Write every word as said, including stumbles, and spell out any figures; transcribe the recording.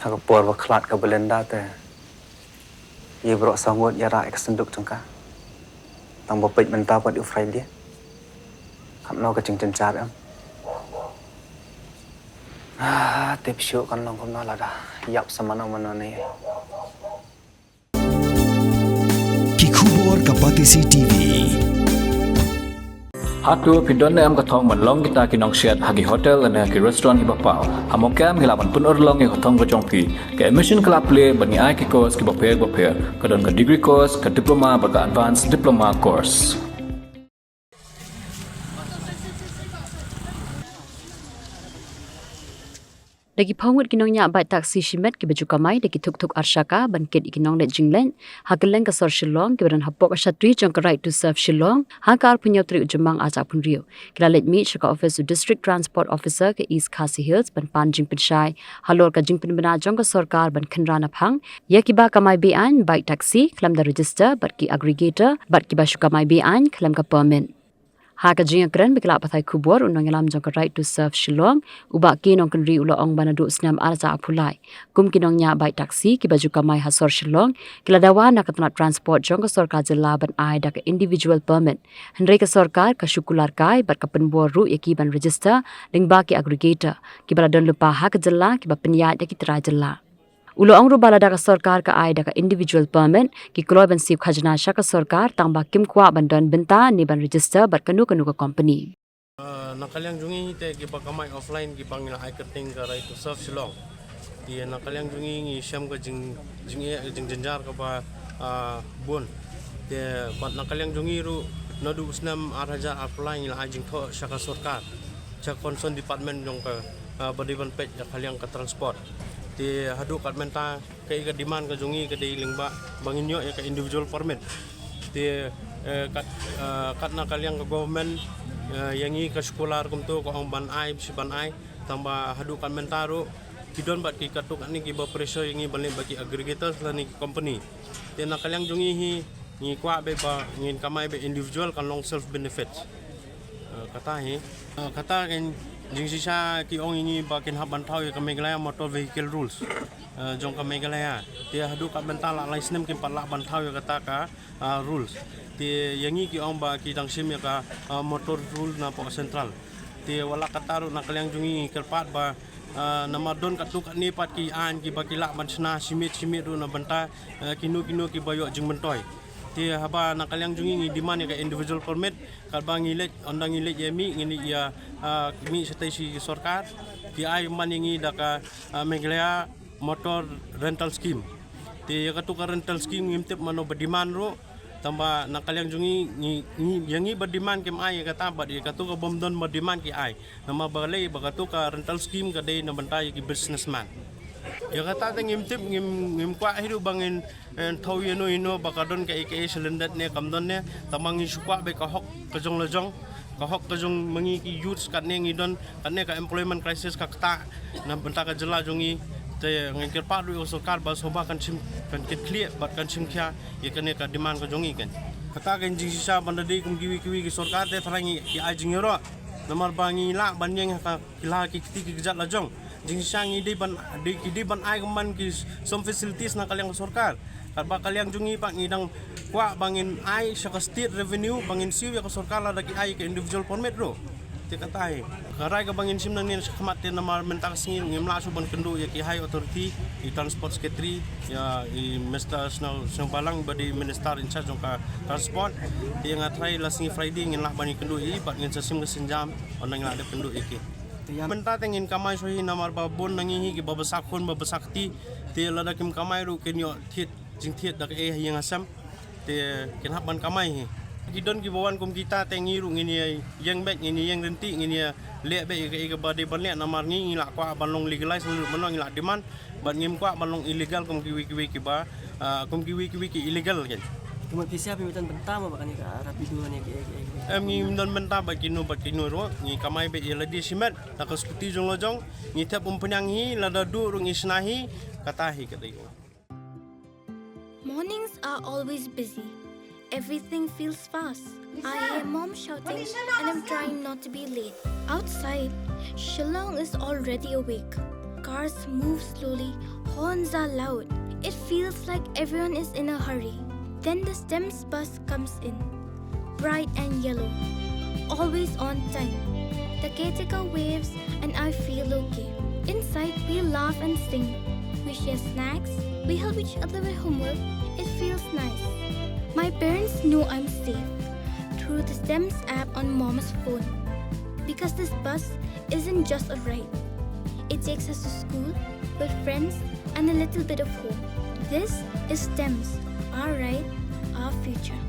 Ha ka por ba khlad ka Belinda te, ïa baroh saw ngut ïa rah ïa ka synduk jong ka. Tang ba peit mynta pat u Friday. Katno ka jingjynjar em. Ah, tip shuh kan long kumno lada ïap sa mano mano ne. Ki khubor ka Batesi T V. Hato phi don ne em ka thong ban long kita ki nongshet ha ki hotel ne ki restaurant kiba paw? Ha Mawkyrwat ngi lah ban pynurlong ïa ka thong ka jong phi. Ka admission ka la plie bad ngi ai ki course kiba pher ba pher. Ka don ka degree course, ka diploma bad ka advanced diploma course. Da ki phew ngut ki nongñiah bike taxi shimet kiba ju kamai da ki thuk thuk ar shaka ban kit ïa ki nongleit jingleit ha kylleng ka sor Shillong kiba don hapoh ka shatri jong ka Right to Serve Shillong ha ka arphew hynñiew tarik u Jymmang arhajar arphew hynriew. Ki la leit mih sha ka office u District Transport Officer ka East Khasi Hills ban pan jingpynshai halor ka jingpynbna jong ka sorkar ban khynra na phang ïa kiba kamai be-aiñ bike taxi khlem da register bad ki aggregator bad kiba shu kamai be-aiñ khlem ka permit. Ha ka jingïakren bad ki lad pathai khubor, u nongïalam jong ka Right to Serve Shillong, u Bah K Nongkynrih, u la ong ba naduh u snem arhajar arphew lai, kum ki nongñiah bike taxi kiba ju kamai ha sor Shillong ki la dawa na ka tnat transport jong ka sorkar jylla ban ai da ka individual permit. Hynrei ka sorkar ka shu kular kai bad ka pynbor ruh ïa ki ban register lyngba ki aggregator kiba la don lypa ha ka jylla kiba pynïaid da ki trai jylla. U la ong ruh ba lada ka sorkar ka ai da ka individual permit, ki kloi ban siew khajna sha ka sorkar tang ba kim kwah ban don bynta ne ban register bad kano kano ka company. Ah, na ka liang jong ngi te kiba kamai offline kiba ngi la ai kyrteng ka Right to Serve Shillong. Te na ka liang jong ngi ngi shem ka jing, jing, eh, jingjynjar kaba, ah, bun. Te bad na ka liang jong ngi ruh naduh u snem arhajar arphew lai ngi la ai jingthoh sha ka sorkar, sha ka concern department jong ka, ah, ba dei ban peit ïa ka liang ka transport. Te haduh kat mynta kaei ka demand ka jong ngi ka dei lyngba ba ngin ïoh ïa ka individual permit. Te, eh, kat, eh, kat na ka liang ka government, eh, ïa ngi ka shu kular kumto, ka ong ban ai, shi ban ai, tang ba haduh kat mynta ruh ki don bad ki katto katne kiba pressure ïa ngi ban leit bad ki aggregators lane ki company. Te na ka liang jong ngi hi ngi kwah beit ba ngin kamai beit individual, kan long self benefit. Eh, kata hi. Eh, kata kan jingshisha ki ong ïa ngi ba kin hap ban thaw ïa ka Meghalaya Motor Vehicle Rules, eh, jong ka Meghalaya. Te haduh kat mynta la lai snem kim pat lah ban thaw ïa kata ka, ah, rules. Te ïa ngi ki ong ba ki dang shim ïa ka, ah, motor rule na poh central. Te wat la katta ruh na ka liang jong ngi ngi kyrpad ba, ah, namar don katto katne pat ki aiñ kiba ki lah ban shna shi miet shi miet ruh na bynta, ah, kino kino kiba ïoh jingmyntoi. Te haba na ka liang jong ngi ngi demand ïa ka individual permit, katba ngi leit, ynda ngi leit ïa mih, ngi leit ïa, ah, mih shatei shi sorkar, ki ai man ïa ngi da ka, ah, Meghalaya Motor Rental Scheme. Te ïa katu ka rental scheme ngim tip mano ba demand ruh, tang ba na ka liang jong ngi, ngi, ngi, ïa ngi ba demand kim ai ïa kata, bad ïa katu ka bym don ba demand ki ai. Namar balei? Ba katu ka rental scheme ka dei na bynta ïa ki businessman. Ïa kata te ngim tip, ngim, ngim kwah hi ruh ba ngin, eh, thaw ïano ïano ba ka don kaei kaei sha lyndet ne kam don ne, tang ba ngi shu kwah beit ka hok ka jong la jong, ka hok ka jong ma ngi ki youths, katne ngi don, katne ka employment crisis ka ktah na bynta ka jylla jong ngi. Te ngi kyrpad ruh ïa ka sorkar ba sngewbha kan shim, kan kit khlieh bad kan shim khia ïa kane ka demand ka jong ngi kan. Kata kan jingshisha ban da dei kum kiwei kiwei ki sorkar te tharai ngi ki ai jingïaroh. Namar ba ngi lah ban ïeng ha ka, ki la ki kti ki kjat la jong. Jingshisha ngi dei ban, dei, ki dei ban ai ka man ki some facilities na ka liang ka sorkar. Katba ka liang jong ngi pat ngi dang kwah ba ngin ai sha ka state revenue ba ngin siew ïa ka sorkar lada ki ai ka individual permit ruh. Te kata hi. Ka rai kaba ngin shim nangne shakhmat te namar mynta ka sngi ngim lah shuh ban kynduh ïa ki high authority, i transport secretary, ïa i Mister Sniawbhalang ba dei minister in charge jong ka transport. Te nga tharai la sngi Friday ngin lah ban ïakynduh ïa i bad ngin sa shim ka sienjam ynda ngi lah dep kynduh ïa ki. Mynta te ngin kamai shuh hi namar ba bun na ngi hi kiba bsa khun ba bsa kti. Te lada kim kamai ruh kin ïoh thied jingthied da kaei ha ïing ha sem. Te kin hap ban kamai hi. Ki don kiba wan kum kita te ngi ruh ngin ïa ïeng beit, ngin ïa ïeng ryntih, ngin ïa leh beit ïa kaei kaba dei ban leh namar ngi ngi lah kwah ban long legalize, ngi ruh mynno ngi lah demand. Bad ngim kwah ban long illegal kum kiwei kiwei kiba, ah, kum kiwei kiwei ki illegal kan. Kumno phi sha phi don bynta mo ba kane ka Rapido ne ki, ki, ki. Em, ngim don bynta bad kino bad kino ruh, ngi kamai beit ïa lade shimet, na ka skuti jong la jong, ngi thep umphniang hi, lada duh ruh ngi shna hi, kata hi ka dei. Mornings are always busy. Everything feels fast. I hear mom shouting and I'm trying not to be late. Outside, Shillong is already awake. Cars move slowly, horns are loud. It feels like everyone is in a hurry. Then the STEMS bus comes in, bright and yellow, always on time. The caretaker waves and I feel okay. Inside, we laugh and sing. We share snacks. We help each other with homework. It feels nice. My parents know I'm safe through the STEMS app on mom's phone. Because this bus isn't just a ride. It takes us to school, with friends, and a little bit of hope. This is STEMS, our ride, our future.